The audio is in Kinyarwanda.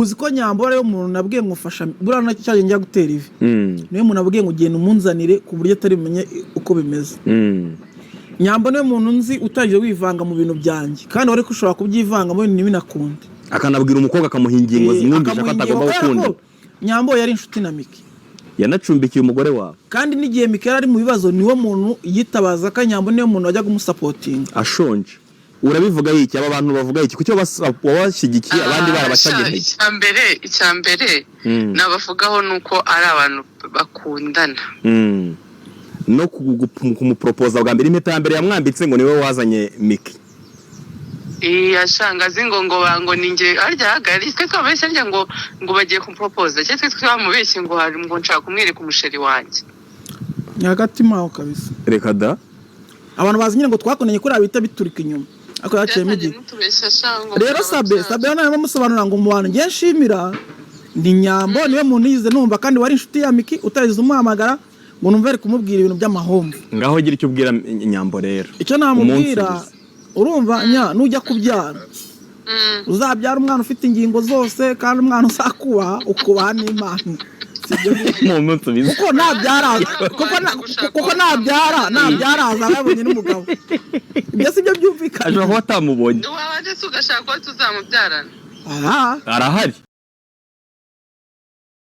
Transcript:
Uzi ko Nyambo ariyo muntu nabwiye ngo fasha, buriya nacyo cyagiye njya gutera ivi, niyo muntu nabwiye ngo genda umunzanire ku buryo atari bumenye uko bimeze. Nyambo niwe muntu nzi utagiye wivanga mu bintu byanjye, kandi wari ko ushobora kubyivangamo ibintu ntibinakunde. Akanabwira umukobwa, akamuha ingingo zimwumvisha ko akamuha atagomba ingingo, kubera gukunda. ko Nyambo yari inshuti na Miki. Yanacumbikiye umugore wawe. Kandi n'igihe Miki yari ari mu bibazo, niwo muntu yitabaza, kandi Nyambo niwe muntu wajyaga umusupportinga. Ashonje. Urabivuga iki? Aba bantu bavuga iki? Kuki wabashyigikiye, abandi barabacaga intege? Icya mbere nabavugaho ni uko ari abantu bakundana. No kumuporopoza bwa mbere, impeta ya mbere yamwambitse, ngo niwe wazanye Miki. Yashanga azi ngo bango ni njye harya hagari twe twabeshye, harya ngo bagiye kumuporopoza, cyangwa twe twamubeshye ngo hari ngo nshaka kumwereka umuchéri wanjye. Ni hagati aho kabisa. Reka da! Abantu bazi nyine ngo twakundanye kuriya bita biturika inyuma, ariko yaciyemo igihe. Mutubeshya sha ngo Rero Sabe nawe bamusobanurira ngo mu bantu ngiye nshimira ni Nyambo, niwe muntu yize numva kandi wari inshuti ya Miki, utarize umuhamagara ngo numve ari kumubwira ibintu by'amahomvu. Ngaho gira icyo ubwira Nyambo rero. Icyo namubwira, Umunsi. urumva nya, nujya kubyara, uzabyara umwana ufite ingingo zose, kandi umwana uzakubaha, ukubaha n'Imana. Si ibyo ngibyo? Mu munsi biza. Kuko nabyara azaba yabonye n'umugabo. Ibyo si byo byumvikana? Ashobora kuba atamubonye. Wabanje se ugashaka ko tuzamubyarana? Aha. Arahari.